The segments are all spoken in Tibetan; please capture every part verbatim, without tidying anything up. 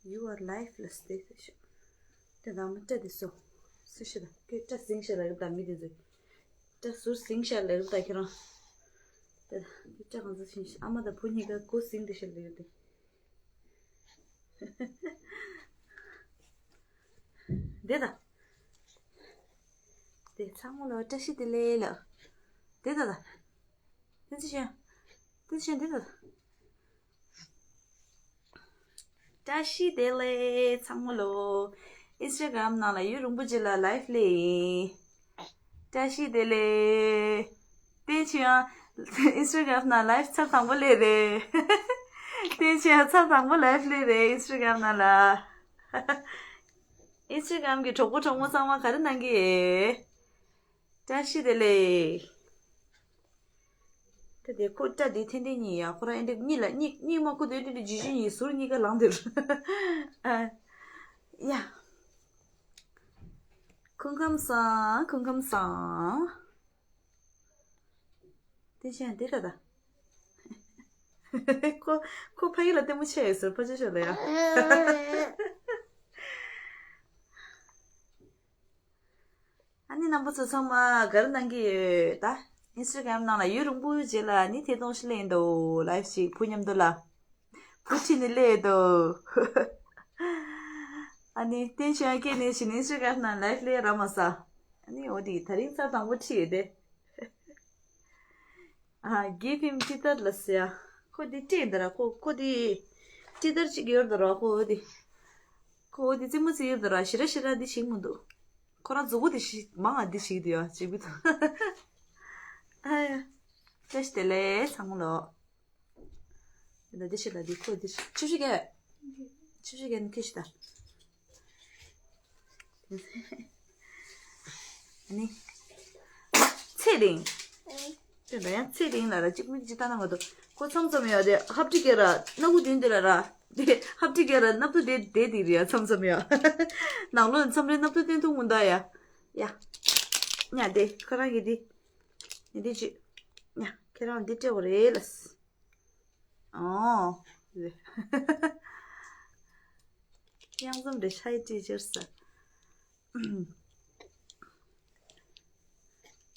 You are lifeless. དེ་ཤོད། དེ་དང་མི་སྐྲ་དེ་སོ། སུ་ཤི་ད། ཁྱོད་སྐྲ་ཟིང་ཤ་ལ་རིབ་དང་མི་དེ་ཚོས། སྐྲ་ཟུར་ཟིང་ཤ་ལ་རིབ་དང་ཁྱེད་རང་། དེ་དང་ཁྱོད་སྐྲ་གང་ཚོ་ཤིང་ཤ། ཨ་མ་དང་བུ་གཉིས་ཀ་མགོ་ཟིང་དེ་ཤ་ལ་རིབ་དེ། དེ་དང་། དེ་ཚང་མ་ལ་བཀྲ་ཤིས་བདེ་ལེགས་ལ། དེ་དང་ད། དེ་ཚོ་ཤ། དེ་ཚོ་ཤ་དེ་དང་ད། བཀྲ་ཤིས་བདེ་ལེགས་ཚང་མ་ལོ། ཨིན་སི་ཊ་གྷ་རམ་ནང་ལ་ཡུན་རིང་པོ་རྗེས་ལ་ལའེབ་སླེབས་ཡིན། བཀྲ་ཤིས་བདེ་ལེགས། བསྟན་ཆོས་ཡང་ཨིན་སི་ཊ་གྷ་རམ་ནང་ལའེབ་ཚར་དང་པོ་སླེབས་རེད། བསྟན་ཆོས་ཡང་ཚར་དང་པོ་ལའེབ་སླེབས་རེད་ཨིན་སི་ཊ་གྷ་རམ་ནང་ལ། ཨིན་སི་ཊ་གྷ་རམ་གྱི་གྲོགས་པོ་གྲོགས་མོ་ཚང་མ་ག་རེ་གནང་གི་ཡོད། བཀྲ་ཤིས་བདེ་ལེགས། ད་དེ་ཁོ་སྐྲ་དེ་འཐེན་འཐེན་གཉིས་ཡ། ཁོ་རང་ཨེ་འདྲ་གཉིད་ལ་གཉིད་གཉིད་མ་ཁུག་དུས་ཨེ་འདྲ་ཇི་ཇི་ཡི་ཟུར་གཉིས་ཀ་ལངས་དེར། ཨ། ཡ། སྐུ་ཁམས་བཟང་། སྐུ་ཁམས་བཟང་། དེ་བཞིན་དེ་ད་ད། ཁོ་ཁོ་ཕ་གི་ལ་ལྟད་མོ་ཆེ་ཡོད་ཟེར་ཕ་ཆེ་ཤོད་ལ་ཡ། ཨ་ནི་རྣམ་པ་ཚོ་ཚང་མ་ག་རེ་གནང་གི་ཡོད་ད། ཨིན་སི་ཊ་གྷ་རམ་ནང་ལ་ཡུན་རིང་པོའི་རྗེས་ལ་ཨ་ནི་ཐད་གཏོང་ཞིག་ལེན་འདུག་ལའེབ་ཞིག་བུ་མཉམ་དུ་ལ། བུ་ཁྲིད་ནས་སླེབས་འདུག་ཨ་ནི་བསྟན་ཆོས་ཡང་སྐྱེས་ནས་ཕྱིན་ཨིན་སི་ཊ་གྷ་རམ་ནང་ལའེབ་སླེབས་ར་མ་ས། ཨ་ནི་འོ་དེ་ད་རིང་ཚར་དང་པོ་ཁྲིད་ཡོད་དེ། ཨ། Give him tea ལ་ཟེར་ཡ། ཁོ་འདི་སྤྲད་འདི་ར་ཁོ་ཁོ་འདི་tea གཅིག་ཡོད་འདི་ར་ཁོ་འདི། ཁོ་འདི་རྩེད་མོ་རྩེ་ཡོད་འདི་ར་ཞེ་དྲག་ཞེ་དྲག་འདི་ཞིག་མི་འདུག་ཁོ་རང་མཛུབ་གུ་འདི་ཞིག་མང་ང་འདི་ཞིག་འདི་ཡ་ཅིག་བི་འདུག་ཨ་ཡ། བཀྲ་ཤིས་བདེ་ལེགས་ཚང་མ་ལོ། འདི་འདི་ཞིག་ལ་འདི་ཁོ་འདི་ཆུ་ཞིག་གས། ཆུ་ཞིག་གས་ནི་ཁྱི་ཞིག་ད། ནི། ཚེ་རིང་། དེ་འདྲ་ཡང་ཚེ་རིང་ལ་ར་གཅིག་མིག་གཅིག་ལྟ་ན་མ་གཏོགས་ཁོ་མཚམས་མཚམས་ཡ་དེ་ཧབ་ཏི་གེ་ར་སྣ་ཁུག་མདུན་དེ་ལ་ར། དེ་ཧབ་ཏི་གེ་ར་སྣབས་ཏོ་དེ་དེ་དེ་རེད་ཡ་མཚམས་མཚམས་ཡ། ནང་ལོགས་མཚམས་རེ་སྣབས་ཏོ་བསྟན་ཐུབ་མུ་མདའ་ཡ། ཡ། ཉ་དེ་ཁ་རང་གི་དེ། ནི་དེ་ཅི། ཉ་ཁྱེད་རང་འདི་སྤྲད་དགོས་རེད་ལ། ཨོ། གཡང་འཛོམས་འདྲ་ཤ་ཡི་ཊི་ཅར་ས།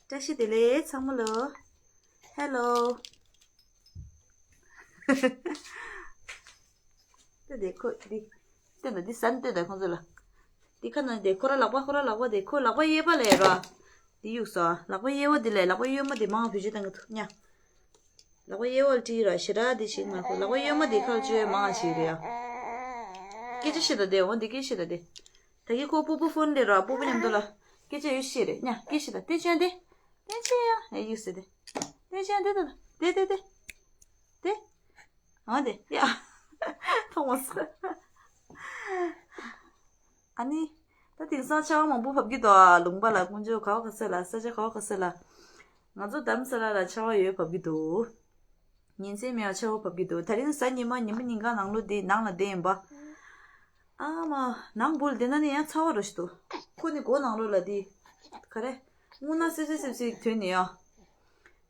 བཀྲ་ཤིས་བདེ་ལེགས་ཚང་མ་ལོ། ཧེ་ལོ། ད་དེ་ཁོ་འདི། ལྟོས་དང་འདི་ཟ་ནི་ལྟོས་དང་ཁོང་ཚོ་ལ། འདི་ཁ་ནང་དེ་ཁོ་ར་ལག་པ་ཁོ་ར་ལག་པ་དེ་ཁོ་ལག་པ་གཡས་པ་ལས་ར། འདི་གཡུག་སོ། ལག་པ་གཡས་པ་འདི་ལས་ལག་པ་གཡོན་མ་དེ་མང་བེད་སྤྱོད་བཏང་གི་འདུག་ཉ། ལག་པ་གཡས་པ་ལ་ཏྲི་ར་ཞེ་དྲག་འདི་ཞིག་མ་ཁོ་ལག་པ་གཡོན་མ་དེ་ཁ་ལ་བཅོས་མང་ཞིག་རེད་ཡ། སྐད་ཆ་བཤད་དང་དེ་འོ་འདི་སྐད་བཤད་དང་དེ། ད་གི་ཁོ་སྤོ་བོ་ཕོན་ལས་ར་སྤོ་བོ་མཉམ་དུ་ལ་སྐད་ཆ་ཡོད་ཤེས་རེད་ཉ་སྐད་བཤད་དང་དེ་ཅན་དེ། དེ་ཅན་ཡ་ཨེ་གཡུག་སེ་དེ། དེ་ཅན་དེ་ད་དེ་དེ་དེ། དེ། ཨ་དེ་ཡ། མཐོང་བ་སོ། ཨ་ནི། ད་དེང་སང་ཆར་པ་མང་པོ་བབས་ཀྱི་འདུག་ཨ། ལུང་པ་ལ་དཀོན་མཆོག་ག་བ་ག་ས་ལ་ས་ཆ་ག་བ་ག་ས་ལ། ང་ཚོ་རྡ་རམ་ས་ལ་ལ་ཆར་པ་ཡོད་བབས་ཀྱི་འདུག་ཉིན་མཚན་མེད་པར་ཆར་པ་བབས་ཀྱི་འདུག་ད་རིང་གཟའ་ཉི་མ་ཉི་མ་ཉིན་གང་ནང་ལོ་འདི་ནང་ལ་བསྡད་ཡིན་པ། ཨ་མ། ནང་སྦུག་ལ་བསྡད་ན་ནི་ཡང་ཚ་བ་རོ་ཞིག་འདུག་ཁོ་ནི་སྒོ་ནང་ལོགས་ལ་འདི། ག་རེ། རྔུལ་ནག་སིབ་སིབ་སིབ་སིབ་ཐོན་ནི་ཡ།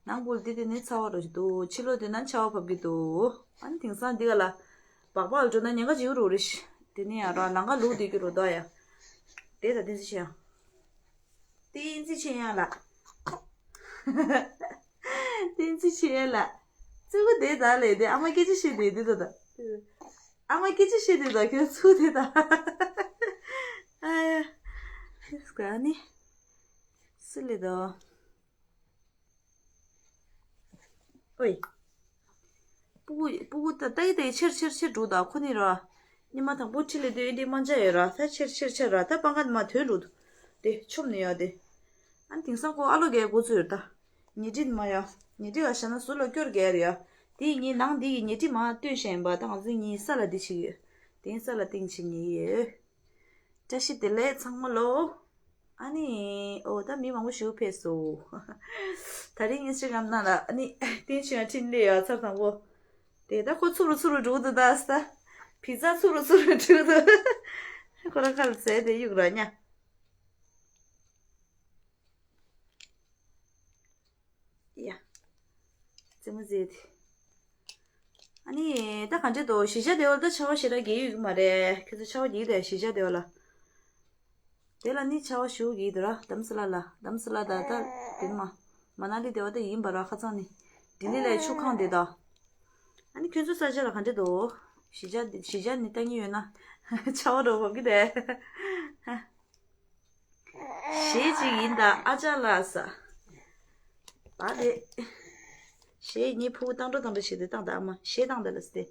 ནང་སྦུག་ལ་འདི་དེ་ནི་ཚ་བ་རོ་ཞིག་འདུག་ཕྱི་ལོགས་དེ་ན་ཆར་པ་བབས་ཀྱི་འདུག་ཨ་ནི་དེང་སང་འདི་ག་ལ། སྦག་སྦག་ལ་འགྲོ་ན་ཉེན་ཁ་ཅིག་རུ་རེ་ཤི། དེ་ནི་ཡ་ར་ལང་ཀ་ལུག་འདི་ཀྱི་རུ་དོ་ཡ། དེ་ད་བསྟན་འཛིན་ཆེ་ཡ། བསྟན་འཛིན་ཆེ་ཡ་ལགས། བསྟན་འཛིན་ཆེ་ཡ་ལགས། ཙི་གུ་དེ་ད་ལས་དེ་ཨ་མ་སྐད་ཆ་བཤད་དེ་དེ་ད་ད། ཨ་མ་སྐད་ཆ་བཤད་དེ་ད་ཁྱོད་ཚུགས་དེ་ད། ཨ་ཡ། སྐ་ནི། སི་ལེ་དོ། ཨོའི། སྤུ་གུ་སྤུ་གུ་ད་ལྟ་ཡི་ད་ཡི་ཆེར་ཆེར་ཆེར་འགྲོ་ད་ཁོ་ནི་ར། ཉི་མ་དང་པོ་ཁྲིད་ལས་དུས་འདི་མ་འཇའ་ཡོད་ར་ད་ཆེར་ཆེར་ཆེར་ར་ད་སྤང་ཁ་ནི་མ་དོན་འགྲོ་འདུག་དེ་ཆོམ་ནི་ཡོད་དེ། ཨ་ནི་དེང་སང་ཁོ་ཨ་ལོ་གའི་འགོ་ཚུགས་ཡོད་ད། ཉལ་ཁྲི་ནི་མ་ཡ། ཉལ་ཁྲི་ག་བཞག་ན་ཟུར་ལ་སྐྱོར་གའི་རེད་ཡ། དེ་ཡི་ངའི་ནང་འདི་ཡི་ཉལ་ཁྲི་མ་སྟོན་བཞིན་པ་ད་ང་ཚོའི་ངའི་ས་ལ་འདི་བྱེད་ཀྱི་ཡོད། དེ་ས་ལ་སྟེང་བྱེད་ཉལ་ཡོད། བཀྲ་ཤིས་བདེ་ལེགས་ཚང་མ་ལོ། ཨ་ནི། ཨོ་ད་མི་མང་པོ་ཞིག་ཕེབས་སོང་། ད་རིང་ཨིན་སི་ཊ་གྷ་རམ་ནང་ལ་ཨ་ནི་བསྟན་ཆོས་ཡང་འཕྲིན་ལས་ཡ་ཚར་དང་པོ། དེ་ད་ཁོ་ཚུར་རུ་ཚུར་རུ་འགྲོ་འདུག་ད་ས། བི་ཛ་ཚུར་རུ་ཚུར་རུ་འགྲོ་འདུག་ཁོ་རང་ཁ་ལ་ཟས་དེ་གཡུག་ར་ཉ། ཡ། རྩེད་མོ་རྩེ་དེ། ཨ་ནི་ད་ག་འདྲས་འདུག་གཞིས་ཆགས་སྡེ་བ་ལ་ད་ཆར་པ་ཞེ་དྲག་རྒྱག་གི་ཡོད་ཀྱི་མ་རེད། ཁྱེད་ཚོ་ཆར་པ་རྒྱག་གི་འདུག་གཞིས་ཆགས་སྡེ་བ་ལ། དེ་ལ་ནི་ཆར་པ་ཞེ་པོ་རྒྱག་གི་འདུག་ར། དྷ་རམ་ས་ལ་ལ། དྷ་རམ་ས་ལ་ད་ད་དེ་ནི་མ་མ་ན་ལི་སྡེ་བ་ད་ཡིན་པ་ར། ཁ་སང་ནི་ལྡི་ལི་ལ་ཆུ་གང་བསྡད་ད། ཨ་ནི་ཁྱོད་ཚོ་ས་ཆ་ལ་ག་འདྲས་འདུག་གཞིས་ཆགས་འདི་གཞིས་ཆགས་ནི་ལྟ་མཁན་ཡོད་ན་ཆར་པ་རོ་བབ་ཀྱི་རེད། གཞས་གཅིག་ཡིན་ད་ཨ་ཅག་ལགས་ས། ད་དེ། གཞས་གཉིས་ཕུ་བཏང་འགྲོ་བཏང་འགྲོ་བྱེད་དེ་བཏང་ད་ཨ་མ་གཞས་བཏང་ད་ལ་སྟེ།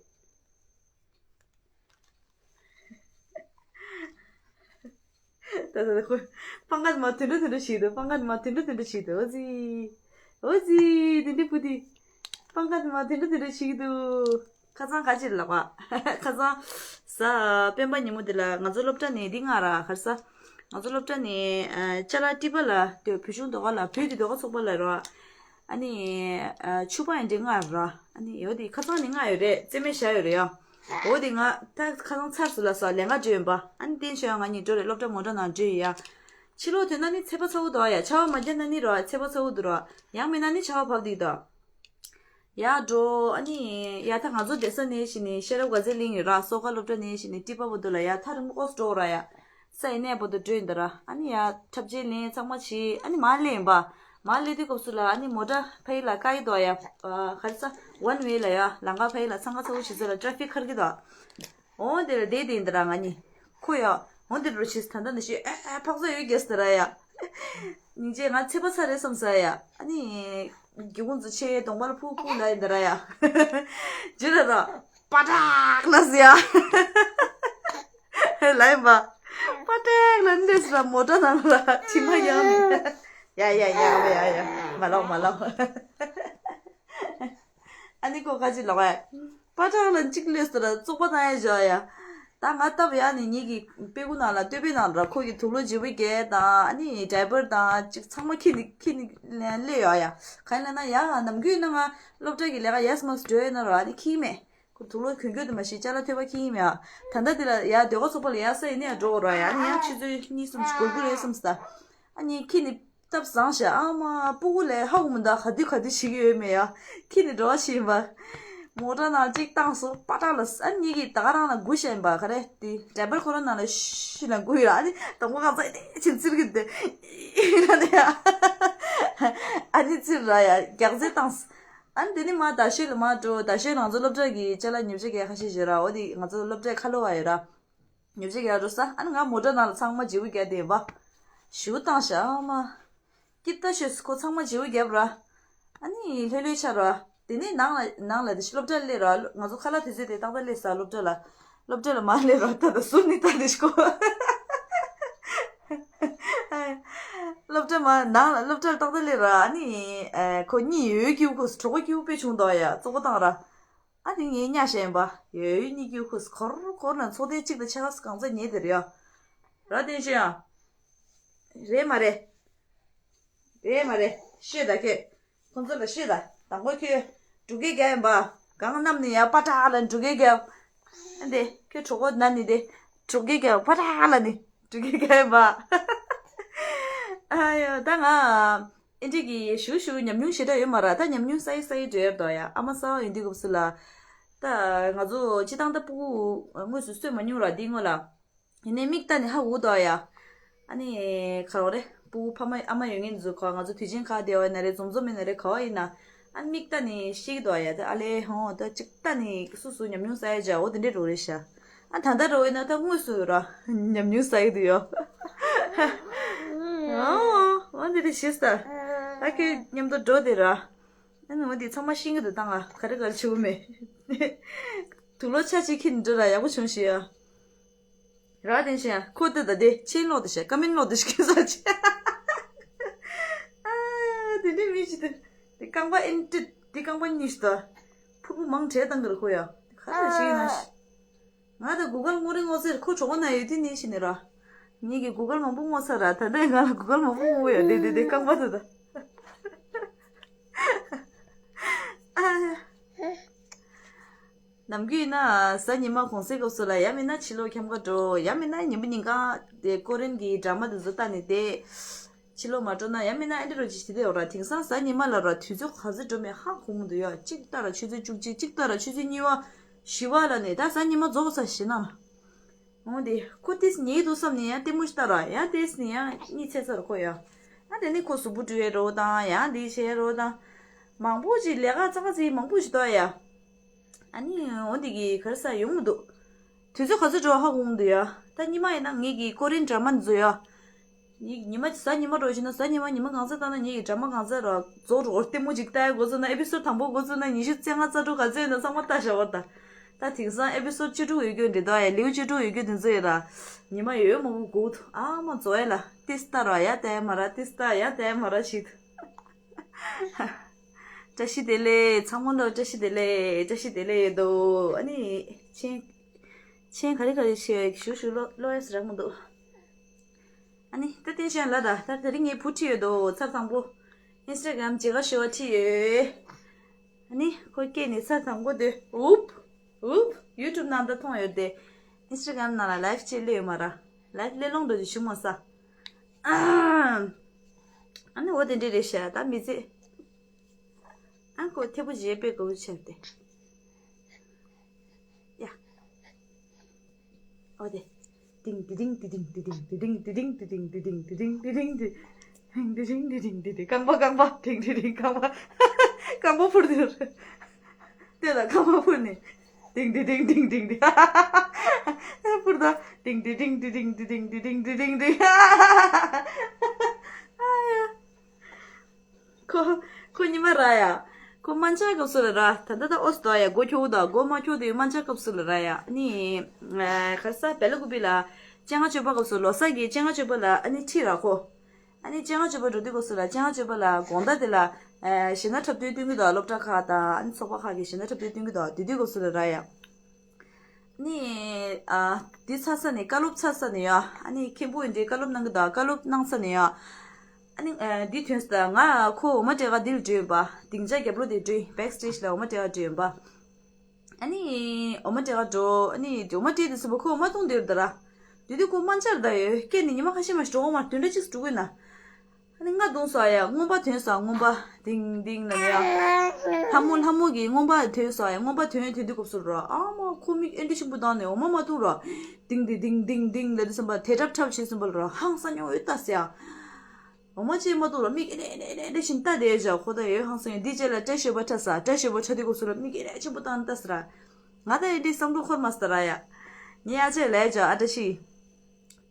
ད་ད་ད་ཁོ། སྤང་ཁ་མ་དུད་འགྲོ་དུད་འགྲོ་བྱེད་དུ། སྤང་ཁ་མ་དུད་འགྲོ་དུད་འགྲོ་བྱེད་དུ། ཨོ་ཙི། ཨོ་ཙི། དེ་འདྲ་ཕུ་དེ། སྤང་ཁ་མ་དུད་འགྲོ་དུད་འགྲོ་བྱེད་དུ། ཁ་སང་ག་ཅིག་ལབ་པ། ཁ་སང་། གཟའ་སྤེན་པ་ཉིན་མོ་དེ་ལ་ང་ཚོ་སློབ་གྲྭ་ནས་འདི་མངགས་ར་ག་རེ་ཟ། ང་ཚོ་སློབ་གྲྭ་ནས་ཨ་ཅ་ལག་ཊི་པ་ལ་དེ་བོད་གཞུང་ཟློས་གར་ལ་བོད་ཀྱི་ཟློས་གར་ཚོགས་པ་ལ་ར། ཨ་ནི་ཨ་ཕྱུ་པ་ཡང་འདི་མངགས་ར། ཨ་ནི་ཡོད་དེ་ཁ་སང་ནས་མངགས་ཡོད་རེད། རྩེད་མོ་བཞག་ཡོད་རེད་ཡ། འོ་དེ་ང་ད་ཁ་སང་ཚར་སོང་ལ་ས་ལས་ཀ་འགྲོ་ཡིན་པ། ཨ་ནི་བསྟན་ཆོས་ཡང་ང་གཉིས་འགྲོ་རེད། སློབ་གྲྭ་མོ་ཊ་ནང་འགྲོ་ཡིན་ཡ། ཕྱི་ལོགས་ཐོན་ན་ནི་ཚད་པ་ཚ་བོ་འདུག་ཡ། ཆར་པ་མ་བརྒྱབ་ན་ནི་ར་ཚད་པ་ཚ་བོ་འདུག་ར། ཡང་མིན་ན་ནི་ཆར་པ་བབས་འདུག་ད། ཡར་འགྲོ། ཨ་ནི་ཡར་ད་ང་ཚོ་བསྡད་ས་ནས་གཞི་ནས་ཤེས་རབ་དགའ་ཚལ་གླིང་ཡོད་ར། གསོལ་ཁ་སློབ་གྲྭ་ནས་གཞི་ནས་ཊི་པ་བར་དུ་ལ་ཡར་ཐག་རིང་པོ་ཀོས་འགྲོ་ར་ཡ། ས་ཡི་གནས་བར་དུ་འགྲོ་ཡིན་ད་ར། ཨ་ནི་ཡར་འཁྲབ་ཆས་ལེན་ཚང་མ་བྱས། ཨ་ནི་མར་སླེབས་ཡིན་པ། མར་སླེབས་དུས་སྐབས་སུ་ལ་ཨ་ནི་མོ་ཊ་ཕ་ཡི་ལ་བཀག་ཡི་འདུག་ཡ། ཨ་ག་རེ་ཟ། ཝན་ཝེ་ལ་ཡ། ལམ་ཁ་ཕ་ཡི་ལ་འཚང་ཁ་ཚ་བོ་བྱེད་ས་ལ་ཊ་ཕིག་འཁར་གི་འདུག་འོ་དེ་ལ་བསྡད་དེ་ཡིན་ད་ར་ང་གཉིས། ཁོ་ཡ། འོ་དེ་འགྲོ་ཕྱིས་ད་ལྟ་ནི་ཤི་ཨ་ཨ་འཕག་ཚ་ཡོད་རྒྱུ་ཟེར་ར་ཡ། སྙིང་རྗེ། ང་ཚད་པ་ཚ་རེད་བསམ་ས་ཡ། ཨ་ནི། སྒེའུ་ཁུང་ཚོ་ཕྱེ་གདོང་པ་ལ་ཕུག་ཕུག་ལ་ཡིན་ད་ར་ཡ། ཇི་ལ་ར། པ་ཏྲག་ལ་ཟེར་ཡ། ལ་ཡིན་པ། པ་ཏྲག་ལ་འདྲེས་ར་མོ་ཊ་ནང་ལ་དྲི་མ་ཡང་མེད། ཡ་ཡ་ཡ་ཡ་ཡ། མ་ལོག་མ་ལོག་ཨ་ནི་ཁོ་ཁ་ཅིག་ལོག་ཨེ། པ་ཏྲག་ལ་གཅིག་སླེབས་སོང་ར་བཙོག་པ་བཏང་ཡ་བཞག་ཡ། ད་ང་སྟབས་ཡག་ནས་ངེད་ཀྱི་དཔེ་ཁུག་ནང་ལ་སྟོད་པའི་ནང་ལ་ཁོ་གི་དུག་ལོག་བརྗེ་པོ་བརྒྱབ་དང་ཨ་ནི་ཌའི་པར་དང་གཅིག་ཚང་མ་ཁྱེར་ནས་ཁྱེར་ནས་སླེབས་ཡོད་ཡ། གང་ཡིན་ལབ་ན་ཡ་ནམ་རྒྱུན་ན་ང་སློབ་གྲྭ་གི་ལས་ཀ་ཡས་མས་འགྲོ་ཡོད་ན་ར་ཨ་ནི་ཁྱེར་མེད། ཁོ་དུག་ལོག་གྱོན་གྱོན་དུ་མ་ཤེས་ཅ་ལག་ཐོད་པ་ཁྱེར་མེད་ཡ། ད་ལྟ་དེ་ལ་ཡ་ཟློས་གར་ཚོགས་པ་ལ་ཡ་ས་ཡིན་ནས་འགྲོ་དགོས་ར་ཡ། ཨ་ནི་ཡང་ཆུ་ཚོད་གཉིས་གསུམ་ཞིག་འགོར་གྱི་རེད་བསམ་ས། ཨ་ནི་ཁྱེར་ནས། སྟབས་བཟང་ཤག་ཨ་མ་སྤུ་གུ་ལས་ཧ་གོ་མི་འདུག་ག་དུས་ག་དུས་བྱེད་ཀྱི་ཡོད་མེད་ཡ། ཁྱེར་ནས་འགྲོ་བ་ཞིག་ཡིན་པ། མོ་ཊ་ནང་གཅིག་བཏང་སོང་པ་ཏྲག་ལ་ཨ་ནི་གཉིས་ཀྱིས་ད་ག་རང་ལ་སྒུག་བཞག་ཡིན་པ། ག་རེ་དེ་ཌའི་པར་ཁོ་རང་ནང་ལ་ཤི་ལ་སྒུག་ཡོད་ར། ཨ་ནི་དང་པོ་གང་ཚ་དེ་ཕྱིན་ཚིར་གི་དེ་ལ་དེ་ཡ། ཨ་ནི་ཚིར་ར་ཡ་རྒྱག་རྩེ་བཏང་སོང་། ཨ་ནི་དེ་ནི་མ་རྡ་ཤོད་ལ་མ་འགྲོ། རྡ་ཤོད་ང་ཚོ་སློབ་གྲྭ་གི་ཅ་ལག་ཉོ་ཆ་གས་ཁ་ཤས་ཡོད་ར། འོ་དེ་ང་ཚོ་སློབ་གྲྭའི་ཁ་ལོ་བ་ཡོད་ར། ཉོ་ཆ་རྒྱག་འགྲོ་ས། ཨ་ནི་ང་མོ་ཊ་ནང་ལ་ཚང་མ་བརྗེ་པོ་བརྒྱབ་བསྡད་པ། ཞུ་བཏང་ཤག་ཨ་མ། སྐྱིད་ད་ཤོད་ཁོ་ཚང་མ་བརྗེ་པོ་བརྒྱབ་ར། ཨ་ནི་ལྷོད་ལྷོད་ཆགས་ར། དེ་ནས་ནང་ལ་ནང་ལ་དེ་སློབ་གྲྭར་སླེབས་ར། ང་ཚོ་ཁ་ལག་དུས་ཚོད་དེ་ཏག་ཏག་སླེབས་ས་སློབ་གྲྭ་ལ། སློབ་གྲྭ་ལ་མར་སླེབས་ར་ད་ད་ཟུར་ནས་ད་དེ་ཤོད། སློབ་གྲྭ་མ་ནང་ལ་སློབ་གྲྭར་ཏག་ཏག་སླེབས་ར། ཨ་ནི་ཁོ་གཉིད་ཡོད་ཀྱི་ཁོ་གྲོད་ཁོག་སྐྱིད་པོ་དཔེ་བྱུང་འདུག་ཡ། བཙོག་པ་བཏང་ར། ཨ་ནི་ངས་གཉའ་བཤད་ཡིན་པ། ཡོད་ཡོད་གཉིད་སྐྱིད་ཁུ་སི་ཁོར་ཁོར་ན་ཚོགས་ཐེངས་གཅིག་དང་ཕྱེད་ཀ་སི་གང་ཚ་ཉེ་དེ་རེད་ཡ། ར་བསྟན་ཤོད་ཡ། རེད་མ་རེད། རེད་མ་རེད། ཤོད་ད་ཁྱོད། ཁོང་ཚོ་ལ་ཤོད་ད། དང་པོ་ཁྱོད། འབྲུག་སྐད་རྒྱག་ཡིན་པ། གང་གནམ་ནས་ཡ་པ་ཏྲ་ལ་འབྲུག་སྐད་རྒྱག་ཨ་འདི་ཁྱོད་གྲོད་ཁོག་ན་ནི་དེ། འབྲུག་སྐད་རྒྱག་པ་ཏྲ་ལ་ནི། འབྲུག་སྐད་རྒྱག་ཡིན་པ། ཨ་ཡོ་ད་ང་། ཨེ་འདྲས་ཀྱི་ཞུ་ཞུ་ཉམས་མྱོང་ཞེ་དྲག་ཡོད་མ་རེད། ད་ཉམས་མྱོང་ས་ཡི་ས་ཡི་འདྲ་ཡོད་དོ་ཡ། ཨ་མ་གསར་པ་ཡིན་དུས་སྐབས་སུ་ལ། ད་ང་ཚོ་སྤྱི་བཏང་ད་སྤུ་གུ་དངོས་སུ་གསོས་མ་མྱོང་ར་འདི་སྔོན་ལ། ཡིན་ནའི་མིག་ལྟ་ནས་ཧ་གོ་དོ་ཡ། ཨ་ནི་ག་རེ་རེད། སྤུ་གུ་ཕ་མ་ཨ་མ་ཡོད་མཁན་ཚོ་ག་ང་ཚོ་དུས་ཆེན་ཁག་བསྡད་པ་ཡིན་ན་རེད། འཛོམས་འཛོམས་ཡིན་ན་རེད། ག་བ་ཡིན་ན། ཨ་མིག་ལྟ་ནས་ཤེས་ཀྱི་འདུག་ཡ། དེ་ཨ་ལས་ཧོ་ད་ཅིག་ལྟ་ནས་སུ་སུ་ཉམས་མྱོང་ས་ཡ་ཇ་འོ་དེ་འདྲས་རོ་རེད་ཤག་ཨ་ད་ལྟ་རོ་ཡིན་ན་ད་དངོས་སུ་ར་ཉམས་མྱོང་ས་ཡ་དུ་ཡོ། ཨོ་འོ་འདི་རེད་ཤེས་ས། ཨ་ཁྱོད་མཉམ་དུ་འགྲོ་དེ་ར། ཨ་ནི་འོ་འདི་ཚང་མ་ཤེས་ཀྱི་འདུག་ད་ང་ག་རེ་ག་རེ་བྱེད་དགོས་མེད། དུག་ལོག་ཆ་ཅིག་ཁྱེར་འགྲོ་ར་ཡག་པོ་བྱུང་ཤི་ཡ། ར་བསྟན་ཤིང་ཁོ་ཏི་ད་དེ་ཆེན་ལོག་ཏི་ཤ་ཀ་མིན་ལོག་ཏི་ཤ་ཁྱོད་ས་ཆེ། ཨ་དེ་འདྲའི་མི་ཞིག་དེ་དེ་རྐང་པ་ཨེན་ཏི་དེ་རྐང་པ་གཉིས་ཤི་ད། ཕུར་བུ་མང་བྲེལ་བཏང་གི་རེད་ཁོ་ཡ། ཁ་ལ་ཞིག་ཡིན་ན་ཤི། ང་ད་གུ་གལ་སྔོ་རེ་སྔོ་ཚེར་ཁོ་གྲོགས་ན་ཡོད་དུས་ནི་ཤི་ནི་ར། ངེད་ཀྱི་གུ་གལ་མང་པོ་སྔོ་ཚར་ར། ད་ལྟ་ང་ལ་གུ་གལ་མང་པོ་སྔོ་ཡ་དེ་དེ་དེ་རྐང་པ་དེ་ད། ཨ། ནམ་རྒྱུན་ཡིན་ན་གཟའ་ཉི་མ་གུང་སེང་སྐབས་སུ་ལ་ཡང་མིན་ན་ཕྱི་ལོགས་འཁྱམ་ག་འགྲོ། ཡང་མིན་ན་ཉིན་པོ་ཉིན་གང་དེ་ཀོ་རིན་གྱི་ཌ་ར་མ་དེ་ཚོ་ལྟ་ནས་བསྡད། ཕྱི་ལོགས་མ་འགྲོ་ན་ཡང་མིན་ན་ཨ་འདྲ་རོ་ཅིག་བྱེད་དེ་ཡོད་ར། དེང་སང་གཟའ་ཉི་མ་ལ་ར་དུས་ཚོད་ག་ཚོད་འགྲོ་མེད་ཧ་གོ་མི་འདུག་ཡ། གཅིག་ལྟ་ར་ཆུ་ཚོད་བཅུ་གཅིག་གཅིག་ལྟ་ར་ཆུ་ཚོད་གཉིས་པ་བཞི་པ་ལ་ནས་ད་གཟའ་ཉི་མ་རྫོགས་ཚར་ཞེ་ན། འོ་དེ་ཁོ་ཏིས་ཉེས་འདུག་བསམ་ནས་ཡང་ལྟད་མོ་ཞིག་ལྟ་ར་ཡང་ཏིས་ནས་ཡང་གཉིད་ཚད་ཚར་ཁོ་ཡ། ཨ་དེ་ནས་ཁོ་གཟུགས་པོ་བཀྲུ་ཡས་རོ་དང་ཡང་འདི་བྱས་རོ་དང་། མང་པོ་ཅིག་ལས་ཀ་ཙག་ཙིག་མང་པོ་ཞིག་འདུག་ཡ། ཨ་ནི་འོ་འདི་གི་ག་རེ་ས་ཡོང་མི་འདུག་དུས་ཚོད་ག་ཚོད་འགྲོ་བ་ཧ་གོ་མི་འདུག་ཡ། ད་ཉི་མ་ཡིན་ན་ངེད་ཀྱི་ཀོ་རིན་ཌ་ར་མ་འདི་ཚོ་ཡ། ཉི་ཉི་མ་གཟའ་ཉི་མ་འགྲོ་བཞིན་ན་གཟའ་ཉི་མ་ཉི་མ་གང་ཚ་ལྟ་ན་ངེད་ཀྱི་ཌ་ར་མ་གང་ཚ་ར་རྫོགས་འགྲོ་ལྟད་མོ་ཅིག་ལྟ་ཡ་འགོ་ཚུགས་ན་ཨེ་པི་སོ་ཌ་དང་པོ་འགོ་ཚུགས་ན་ཉི་ཤུ་རྩ་ལྔ་རྩ་དྲུག་ག་ཚོད་ཡོད་ན་ཚང་མ་ལྟ་བཞག་པ་ད། ད་དེང་སང་ཨེ་པི་སོ་ཌ་བཅུ་དྲུག་ཡོད་རྒྱུ་འདི་དག་ཡ་ལེའུ་བཅུ་དྲུག་ཡོད་རྒྱུ་འདི་ཚོ་ཡོད་ར། ཉི་མ་ཡོད་མང་པོ་སྒུག་འདུག་ཨ་མ་རྫོགས་ཡ་ལ་ཏིས་ལྟ་ར་ཡ་ལྟ་ཡ་མ་ར་ཏིས་ལྟ་ཡ་ལྟ་ཡ་མ་ར་བྱེད་འདུག་བཀྲ་ཤིས་བདེ་ལེགས། ཚང་མ་ལ་བཀྲ་ཤིས་བདེ་ལེགས། བཀྲ་ཤིས་བདེ་ལེགས་ཡོད་དོ། ཨ་ནི་མཆན་མཆན་ག་རེ་ག་རེ་བྱས་ཞུ་ཞུ་ལོ་ལོ་ཡས་རག་མི་འདུག་ཨ་ནི་ད་བསྟན་ཤན་ལ་ད་ད་དེ་རིང་ངའི་བུ་ཁྲིད་ཡོད་དོ། ཚར་དང་པོ་ཨིན་སི་ཊ་གྷ་རམ་མཇལ་ཁ་ཞུ་བ་ཁྲིད་ཡོད། ཨ་ནི་ཁོ་སྐྱེས་ནས་ཚར་དང་པོ་དེ་ཨུབ་ཨུབ་ཡུ་ཊུབ་ནང་ད་མཐོང་ཡོད་དེ། ཨིན་སི་ཊ་གྷ་རམ་ནང་ལ་ལའེབ་ཅིག་སླེབས་ཡོད་མ་ར། ལའེབ་སླེབས་ལོང་འགྲོ་རྒྱུ་བྱུང་མ་ས། ཨ་ནི་འོ་དེ་འདྲ་རེད་ཤག་ད་མི་ཚེ། ཨ་ཁོ་ཐེ་བོ་བཞི་པའི་དགའ་བོ་ཆེར་ཏེ། ཡ། འོ་དེ། ཏིང་ཏི་ཏིང་ཏི་ཏིང་ཏི་ཏིང་ཏི་ཏིང་ཏི་ཏིང་ཏི་ཏིང་ཏི་ཏིང་ཏི་ཏིང་ཏི་ཏིང་ཏི་ཏིང་ཏི་ཏིང་ཏི་ཏིང་ཏི་ཏིང་། རྐང་པ་རྐང་པ་ཏིང་ཏི་ཏིང་རྐང་པ། རྐང་པ་འཕུར་དུ། ལྟོས་དང་རྐང་པ་འཕུར་ནས། ཏིང་ཏི་ཏིང་ཏིང་ཏིང་ཏི། འཕུར་དང་། ཏིང་ཏི་ཏིང་ཏི་ཏིང་ཏི་ཏིང་ཏི་ཏིང་ཏི་ཏིང་། ཁོ། ཁོ་ཉི་མ་ར་ཡ། ཁོ་སྨན་ཆགས་སྐབས་སུ་ལ་ར། ད་ལྟ་ད་ཨོ་སི་ཏོ་ཡ་མགོ་ཁྱོག་དང་མགོ་མ་ཁྱོག་དུས་སྨན་ཆགས་སྐབས་སུ་ལ་ར་ཡ། ནི། ཨ་ག་རེ་ཟ་བེ་ལ་ཀུ་པི་ལ། སྤྱན་སྔ་མཆོད་པ་སྐབས་སུ་ལོ་གསར་གྱི་སྤྱན་སྔ་མཆོད་པ་ལ་ཨ་ནི་ཁྲིད་ར་ཁོ། ཨ་ནི་སྤྱན་སྔ་མཆོད་པ་འགྲོ་དུས་སྐབས་སུ་ལ་སྤྱན་སྔ་མཆོད་པ་ལ་དགོང་དག་དེ་ལ། ཨ་གཞས་སྣ་འཁྲབ་སྟོན་སྟོན་གི་འདུག་སློབ་གྲྭ་ཁག་དང་ཨ་ནི་ཚོགས་པ་ཁག་གི་གཞས་སྣ་འཁྲབ་སྟོན་སྟོན་གི་འདུག་དེ་དུས་སྐབས་སུ་ལ་ར་ཡ། ནི། ཨ། འདི་ཚར་ས་ནས་བཀའ་སློབ་ཚར་ས་ནས་ཡ། ཨ་ནི་མཁན་པོ་འདྲའི་བཀའ་སློབ་གནང་གི་འདུག་བཀའ་སློབ་གནང་ས་ནས་ཡ། ཨ་ནི་ཨ། འདི་ཐོན་ས་ང་ཁོ་འོ་མ་སྤྲད་ག་འདི་ལ་འགྲོ་ཡིན་པ། སྡིངས་ཆ་རྒྱབ་ལོགས་དེ་འགྲོ་ཡིན། བེག་སི་ཊེཇ་ལ་འོ་མ་སྤྲད་ག་འགྲོ་ཡིན་པ། ཨ་ནི་འོ་མ་སྤྲད་ག་འགྲོ། ཨ་ནི་འོ་མ་སྤྲད་དུས་ཙམ་པ་ཁོ་འོ་མ་བཏུང་སྡོད་ཡོད་རེད་ད་ར། དེ་དུས་ཁོ་སྨན་ཆགས་རེད་ད་ཡོད། སྐྱེས་ནས་ཉི་མ་ཁ་ཤས་མ་ཞིག་འགྲོ་གི་མ་རེད། བདུན་ཕྲག་གཅིག་འགྲོ་གི་ཡིན་ན། ཨ་ནི་རྔ་བརྡུངས་སོང་ཡ། རྔོན་པ་ཐོན་སོང་། རྔོན་པ་ཏིང་ཏིང་ལབ་ནས་ཡ། ལྷ་མོ་ལྷ་མོ་གིས་རྔོན་པ་ཐོན་སོང་ཡ། རྔོན་པ་ཐོན་ཐོན་དུས་སྐབས་སུ་ར། ཨ་མ་ཁོ་མིག་ཨེ་འདྲ་ཆེན་པོ་བཏང་ནས་འོ་མ་མ་བཏུང་ར། ཏིང་ཏི་ཏིང་ཏིང་ཏིང་ལབ་དུས་ཙམ་པ་དེ་འཁྲབ་འཁྲབ་བྱེད་ཙམ་པ་ལ་ར་ཧང་སང་མྱོང་ཡོད་ད་ཟེར་ཡ། འོ་མ་ཅིག་མ་བཏུང་ར་མིག་ཨེ་འདྲ་ཨེ་འདྲ་ཨེ་འདྲ་བཞིན་ལྟ་བསྡད་བཞག་ཁོ་ད་ཡོད་ཧང་སང་ཡོད། འདི་རྗེས་ལ་བཀྲ་ཤིས་པ་འཁྲབ་ས། བཀྲ་ཤིས་པ་འཁྲབ་དུས་སྐབས་སུ་ལ་མིག་ཨེ་འདྲ་ཆེན་པོ་བཏང་ལྟ་ཟེར་ར། ང་ད་ཨེ་འདྲའི་བསམ་བློ་འཁོར་མ་སོང་ད་ར་ཡ། ངས་ཨ་ཅེ་ལབ་བཞག་ཨ་བཀྲ་ཤིས།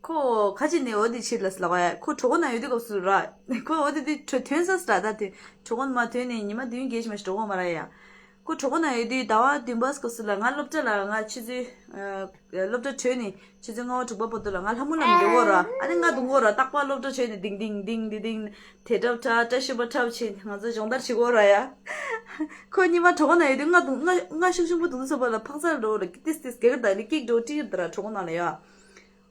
ཁོ་ཁ་ཅིག་ནས་འོ་དེ་བྱེད་ལ་ལབ་ཡ། ཁོ་གྲོད་ཁོག་ན་ཡོད་དུས་སྐབས་སུ་ར། ཁོ་འོ་དེ་དུས་གྲོད་ཐོན་ས་སུ་ར་ད་དེ། གྲོད་ཁོག་མ་ཐོན་ནས་ཉི་མ་བདུན་བརྒྱད་ཅིག་མ་ཞིག་གྲོད་ཁོག་མ་ར་ཡ། ཁོ་གྲོད་ཁོག་ན་ཡོད་དུས་ཟླ་བ་བདུན་པ་སྐབས་སུ་ལ་ང་སློབ་གྲྭ་ལ་ང་ཆུ་ཚོད། ཨ། སློབ་གྲྭ་གྲོལ་ནས་ཆུ་ཚོད་ལྔ་པ་དྲུག་པ་བར་དུ་ལ་ང་ལྷ་མོ་ལ་མི་འགྲོ་གོ་ར། ཨ་ནི་རྔ་བརྡུང་གོ་ར། རྟག་པར་སློབ་གྲྭ་གྲོལ་ནས་ཏིང་ཏིང་ཏིང་ཏིང་ཏིང་དེ་འཁྲབ་འཁྲབ་བཀྲ་ཤིས་པ་འཁྲབ་བྱེད་ང་ཚོ་སྦྱོང་བརྡར་བྱེད་གོ་ར་ཡ། ཁོ་ཉི་མ་གྲོད་ཁོག་ན་ཡོད་དུས་རྔ་བརྡུང་རྔ་རྔ་ཤུགས་ཆེན་པོ་བརྡུང་དུས་ཙམ་པ་ལ་ཕག་ཚ་འགྲོ་ར་ཏིས་ཏིས་གེ་ག་ད་ནི་ཀིག་འགྲོ་ཏིག་ད་ར་གྲོད་ཁོག་ནང་ལ་ཡ།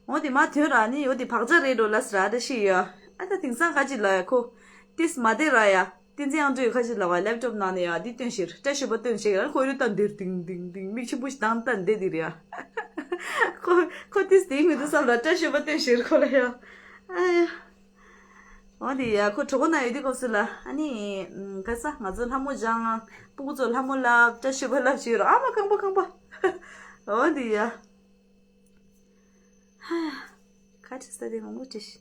འོ་དེ་མ་ཐོན་ར་ནི་འོ་དེ་བག་ཆགས་རེད་འགྲོ་ལ་ཟེར་ར་ད་ཤི་ཡོད། ཨ་ད་དེང་སང་ག་ཅི་ལ་ཡ་ཁོ། ཏིས་མ་བསྡད་ར་ཡ། བསྟན་འཛིན་དབྱངས་སྒྲོན་ཁ་ཅིག་ལ་བ་ལེབ་ཊོབ་ནང་ནས་ཡ་འདི་སྟོན་ཕྱིར་བཀྲ་ཤིས་པ་སྟོན་ཞེས་ཡང་ཁོ་ཡོད་ལྟ་འདིར་ཏིང་ཏིང་ཏིང་མིག་ཆེན་པོ་ཞིག་བཏང་ལྟ་འདི་འདིར་ཡ། ཁོ་ཁོ་ཏིས་དེའི་མི་འདུག་བསམ་ལ་བཀྲ་ཤིས་པ་སྟོན་ཕྱིར་ཁོ་ལ་ཡ། ཨ་ཡ། འོ་དེ་ཡ་ཁོ་གྲོད་ཁོག་ན་ཡོད་དུས་སྐབས་སུ་ལ་ཨ་ནི་ག་ས་ང་ཚོ་ལྷ་མོ་སྦྱང་སྤུ་གུ་ཚོ་ལྷ་མོ་ལབ་བཀྲ་ཤིས་པ་ལབ་བྱས་ར་ཨ་མ་རྐང་པ་རྐང་པ། འོ་དེ་ཡ། ཧ། ཁ་ཁྲི་ས་དེ་མང་པོ་བྲིས།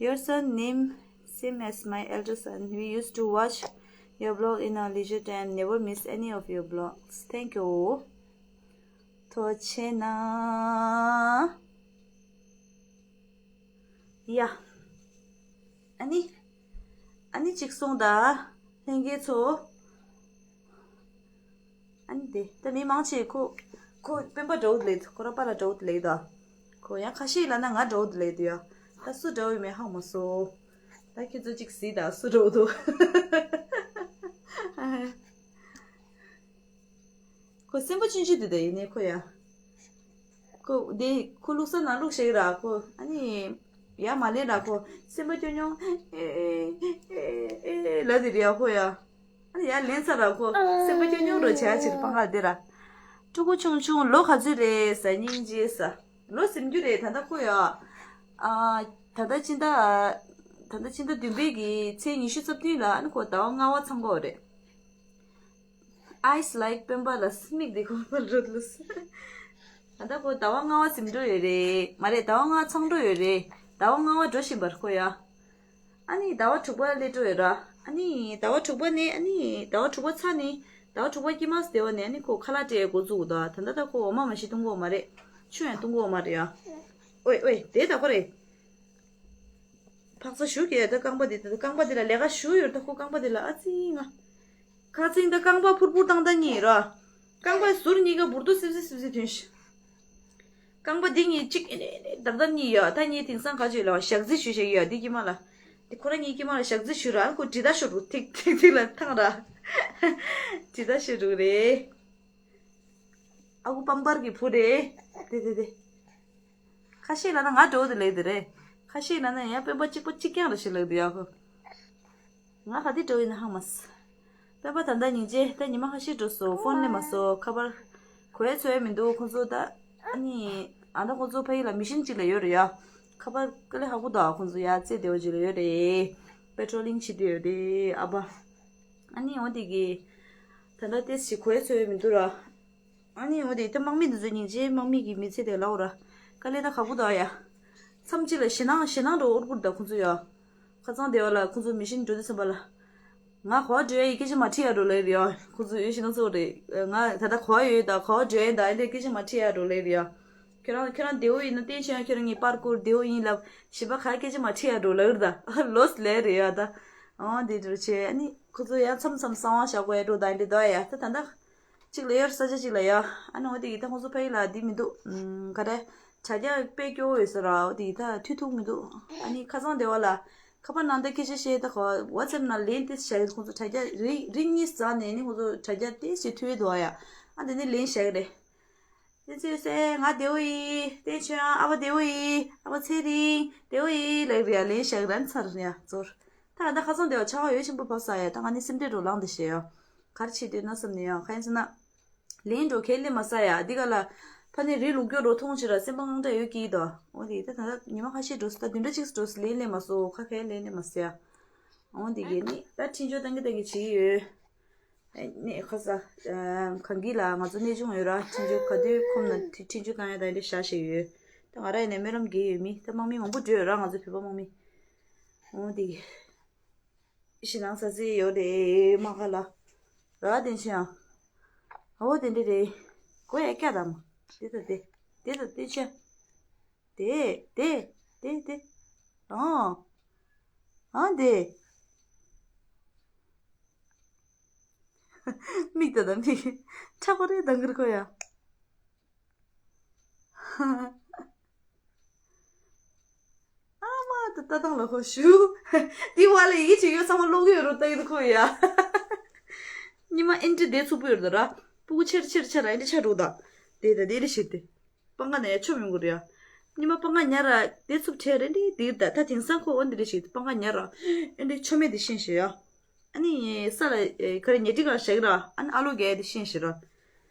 Your son name same as my elder son. We used to watch your blog in our leisure time. Never miss any of your blogs. Thank you. ཐུགས་རྗེ་ཆེ་ན། ཡ། ཨ་ནི། ཨ་ནི་གཅིག་སོང་ད། ལྷན་རྒྱས་ཚོ། ཨ་ནི་དེ་ད་མི་མང་ཆེ་ཁོ། ཁོ་སྤེན་པ་འདྲ་བོ་ལས་ཁོ་ར་པ་ལ་འདྲ་བོ་ལས་ད། ཁོ་ཡང་ཁ་ཤས་ལ་ན་ང་འདྲ་བོ་ལས་དུ་ཡ། ད་སུ་འདྲ་བོ་མེད་ཧ་མ་སོ། ད་ཁྱེད་ཚོ་གཅིག་གཟིགས་ད་སུ་འདྲ་བོ་འདུག་ཁོ་སེམས་པ་ཆུང་ཆུང་དུ་ད་ཡིན་ནའི་ཁོ་ཡ། ཁོ་དེ་ཁོ་ལུག་ས་ན་ལུག་ཞིག་ར་ཁོ་ཨ་ནི། ཡ་མ་ལེན་ར་ཁོ་སེམས་པ་སྐྱོ་ཉོང་ཨེ་ཨེ་ཨེ་ཨེ་ལ་དེ་རེད་ཡ་ཁོ་ཡ། ཨ་ནི་ཡ་ལེན་ས་ར་ཁོ་སེམས་པ་སྐྱོ་ཉོང་རོ་བྱ་ཕྱིར་པང་ཁ་དེ་ར། ཕྲུ་གུ་ཆུང་ཆུང་ལོ་ག་ཚོད་རེད་ཟ་སྙིང་རྗེ་ས། ལོ་ཟིན་རྒྱུ་རེད་ད་ལྟ་ཁོ་ཡ། ཨ། ད་ལྟ་སྤྱི་ཟླ་ད་ལྟ་སྤྱི་ཟླ་བདུན་པའི་གི་ཚེས་ཉི་ཤུ་རྩ་བདུན་ལ་ཨ་ནི་ཁོ་ཟླ་བ་ལྔ་པ་ཚང་གི་ཡོད་རེད། Eyes like སྤེན་པ་ལ་མིག་འདི་ཁོ་པར་རོ་ལུས། ད་ལྟ་ཁོ་ཟླ་བ་ལྔ་པ་ཟིན་འགྲོ་ཡོད་རེད། མ་རེད། ཟླ་བ་ལྔ་ཚང་འགྲོ་ཡོད་རེད། ཟླ་བ་ལྔ་པ་འགྲོ་བཞིན་པར་ཁོ་ཡ། ཨ་ནི་ཟླ་བ་དྲུག་པ་སླེབས་འགྲོ་ཡོད་ར། ཨ་ནི་ཟླ་བ་དྲུག་པ་ནས་ཨ་ནི་ཟླ་བ་དྲུག་པ་ཚར་ནས་ཟླ་བ་དྲུག་པ་དཀྱིལ་མ་བསྡད་པ་ནས་ཨ་ནི་ཁོ་ཁ་ལག་སྤྲད་འགོ་བཙུགས་འདུག་ད་ལྟ་ད་ཁོ་འོ་མ་མ་ཞིག་བཏུང་གི་ཡོད་མ་རེད། ཆུ་ཡང་བཏུང་གི་ཡོད་མ་རེད་ཡ། ཨོའི་ཨོའི་དེ་ད་ཁོ་རེད། འཕག་ས་ཞུ་གི་ད་རྐང་པ་འདི་ད་རྐང་པ་འདི་ལ་ལས་ཀ་ཞུ་ཡོད་ད་ཁོ་རྐང་པ་འདི་ལ་ཨ་ཙི་ང་། ཁ་ཚིག་ད་རྐང་པ་ཕུར་ཕུར་བཏང་ད་གཉིས་ར། རྐང་པའི་ཟུར་གཉིས་ཀ་འབུར་དུ་སིབ་སིབ་སིབ་སིབ་ཐོན་ཤི། རྐང་པ་འདི་གཉིས་གཅིག་ཨེ་ནས་ཨེ་ནས་དར་དར་གཉིས་ཡོད་ད་གཉིས་དེང་སང་ག་ཅིག་ལ་ཞག་རྩི་ཞུ་ཞིག་ཡོད་འདི་དཀྱིལ་མ་ལ། འདི་ཁོ་ར་གཉིས་དཀྱིལ་མ་ལ་ཞག་རྩི་ཞུ་ར་ཁོ་འདྲི་ད་ཞུ་རུ་ཐིག་ཐིག་ཐིག་ལ་ཐང་ར། འདྲི་ད་ཞུ་རུ་རེད། ཨ་ཁུ་པམ་པར་གྱི་བུ་རེད། དེ་དེ་དེ། ཁ་ཤས་ལ་ན་ང་འགྲོ་དེ་ལེགས་དེ་རེད། ཁ་ཤས་ལ་ན་ཡང་སྤེན་པ་གཅིག་པ་གཅིག་རྐྱང་རེ་ཞིག་ལེགས་དེ་ཡ་ཧོ། ང་ག་དེ་འགྲོ་ཡིན་ན་ཧང་མ་སི། སྤེན་པ་ད་ལྟ་སྙིང་རྗེ་ད་ཉི་མ་ཁ་ཤས་འགྲོ་སོ་ཕོན་ལེ་མ་སོ་ཁ་པར། གོ་ཡ་ཚོ་ཡ་མི་འདུག་ཁོང་ཚོ་ད། ཨ་ནི། ཨ་ད་ཁོང་ཚོ་ཕ་ཡི་ལ་མི་ཤིན་གཅིག་ལ་ཡོད་རེད་ཡ། ཁ་པར་ཀ་ལེ་ཧ་གོ་ད་ཁོང་ཚོ་ཡ་རྩེ་བདེ་བ་གཅིག་ལ་ཡོད་རེད། པེ་ཊྲོ་ལིང་བྱེད་དུ་ཡོད་རེད་ཨ་ཕ། ཨ་ནི་འོ་དེ་གི། ད་ལྟ་ཏེ་ཞིག་གོ་ཡ་ཚོ་ཡ་མི་འདུག་ར། ཨ་ནི་འོ་དེ་ད་དམག་མི་འདི་ཚོ་སྙིང་རྗེ་དམག་མི་གི་མི་ཚེ་དེ་ལའོ་ར། དཀའ་ལས་ད་ཁག་པོ་འདུག་ཨ་ཡ། མཚམས་གཅིག་ལ་ཞེད་སྣང་ཞེད་སྣང་འགྲོ་འུར་འུར་ད་ཁོང་ཚོ་ཡ། ཁ་ཚང་བདེ་བ་ལ་ཁོང་ཚོ་མི་ཤིན་འགྲོ་དུས་ཙམ་པ་ལ། ང་གོ་བ་འགྲོ་ཡ་ཡི་སྐད་ཆ་མ་དྲིས་ཡ་འགྲོ་ལེ་རེད་ཡ། ཁོང་ཚོ་ཡོད་ཞེད་སྣང་ཚོ་རེད། ང་ད་ལྟ་གོ་བ་ཡོད་ད་གོ་བ་འགྲོ་ཡ་ད་ཨེ་འདྲ་སྐད་ཆ་མ་དྲིས་ཡ་འགྲོ་ལེ་རེད་ཡ། ཁྱོད་རང་ཁྱོད་རང་བདེ་བོ་ཡིན་ན་བསྟན་ཆེན་ཁྱོད་རང་ངའི་པར་བསྐུར་བདེ་བོ་ཡིན་ལབ་ཞིབ་པ་ག་སྐད་ཆ་མ་དྲིས་ཡ་འགྲོ་ལེ་རེད་ད། ལོས་ལེ་རེད་ཡ་ད། ཨང་དེ་འགྲོ་ཆེ་ཨ་ནི་ཁོ་ཚོ་ཡང་མཚམས་མཚམས་གསང་བ་བཞག་དགོས་ཡ་འགྲོ་ད་ཨེ་འདྲ་ད་ཡ་ད་ད་ད། གཅིག་ལ་ཡོད་ས་ཆ་གཅིག་ལ་ཡ། ཨ་ནི་འོ་དེ་ཡི་ད་ཁོང་ཚོ་ཕ་ཡི་ལ་འདི་མི་འདུག་ཨུམ། ག་རེ། དྲ་རྒྱ་དཔེ་སྐྱོ་བོ་ཡོད་ས་ར་འོ་དེ་ཡི་ད་མཐུད་ཐུབ་མི་འདུག་ཨ་ནི་ཁ་སང་དེ་བ་ལ་ཁ་པར་ནང་ད་སྐད་ཆ་བཤད་ད་ཁོ་ཝ་ཊི་སེབ་ནང་ལན་ཏེ་བཞག་གི་ཁོང་ཚོ་དྲ་རྒྱ་རིགས་རིགས་གཉིས་ཟ་ནས་ནི་ཁོང་ཚོ་དྲ་རྒྱ་ཏེ་ཞེ་མཐུད་འདུག་ཨ་ཡ། ཨ་དེ་ནི་ལན་བཞག་གི་རེད། དེ་ཚོས་སེ་ང་བདེ་བོ་ཡི་ཏེ་ཆོས་ཨ་ཨ་བ་བདེ་བོ་ཡི་ཨ་བ་ཚེ་རིང་བདེ་བོ་ཡི་ལབ་རེད་ཡ་ལན་བཞག་གི་ར་ནི་ཚར་ཡ་ཚོར། ད་ད་ཁ་སང་དེ་བ་ཆ་བ་ཡོད་ཆེན་པོ་བབས་ས་ཡ་ད་ང་ནི་སེམས་ཁྲལ་འགྲོ་ལངས་ཏེ་བཞག་ཡ། ག་རེ་བྱེད་འདོད་ན་བསམ་ནས་ཡང་ཁ་ཡིན་ཟེར་ན། ལན་འགྲོ་ཁས་ལེན་མ་ཟ་ཡ་འདི་ག་ལ། ཕ་ནི་རི་ལུག་སྐྱོ་རོ་མཐོང་ཕྱིར་ར་སེམས་པ་དངངས་སྐྲག་ཡོད་ཀྱི་དོ། འོ་དེ་ད་ད་ད་ཉི་མ་ཁ་ཤས་འགྲོ་སོ་ད་བདུན་ཕྲག་གཅིག་འགྲོ་སོ་ལན་ལེན་མ་སོ་ཁ་ཁས་ལེན་ལེན་མ་ཟ་ཡ། འོ་དེ་གས་ནི་ད་འཕྲིན་བཅོལ་བཏང་གི་བཏང་གི་བྱེད་ཀྱི་ཡོད། ཨེ་ནི་ཁ་ས། གང་གི་ལ་ང་ཚོ་གནས་ཆུང་ཡོད་ར་འཕྲིན་བཅོལ་ག་དུས་ཁོམ་ན་འཕྲིན་བཅོལ་བཏང་ཡ་ད་འདི་བཞག་བཞག་ཡོད། ད་ང་ར་ཡིན་ན་སྨོན་ལམ་རྒྱས་ཡོད་མི་ད་དམག་མི་མང་པོ་འགྲོ་ཡོད་ར་ང་ཚོ་བོད་པ་དམག་མི། འོ་དེ་གས། ཞེད་སྣང་ཟ་ཟི་ཡོད་རེད་མ་ག་ལ། ར་དེ་ཆེ་ཨ། འོ་དེ་འདྲ་རེད། གོ་ཡ་སྐྱ་དམ། དེ་ད་དེ། དེ་ད་དེ་ཆེ། དེ་དེ་དེ་དེ། ཨང་། ཨང་དེ། མིག་ད་ད་མིག་ཁྲག་པ་རེད་ད་གིར་གོ་ཡ། ཨ་མ་ད་ལྟ་སྟངས་ལ་ཧོ་ཞུ། འདི་བ་ལ་ཡི་གེ་བྱེད་ཡོད་ཚང་མ་ཀློག་གི་ཡོད་རོ་ལྟ་ཡི་འདུག་ཁོ་ཡ། ཉི་མ་ཨེན་ཏྲི་བསྡད་ཚུགས་པོ་ཡོད་ད་ར། སྤུ་གུ་ཆེར་ཆེར་ཆེར་ཨེན་ཏྲི་ཆ་འགྲོ་ད། དེ་ད་དེ་ལས་ཤེས་ཏེ། སྤང་ཁ་ནས་ཆོ་མི་དགོས་རེད་ཡ། ཉི་མ་སྤང་ཁ་ཉར་ར་བསྡད་ཚུགས་ཆེ་རེད་འདི་འདིར་ད་ད་དེང་སང་ཁོ་འོ་འདི་རེད་ཤེས་ཏེ་སྤང་ཁ་ཉར་ར། ཨེན་ཏྲི་ཆོ་མེད་དེ་ཤེས་ཤེས་ཡ། ཨ་ནི་ས་ལ་ཨེ་ག་རེ་ཉལ་ཁྲི་གང་བཞག་ར་ཨ་ནི་ཨ་ལོ་རྒྱག་དེ་ཤེས་ཤེས་ར།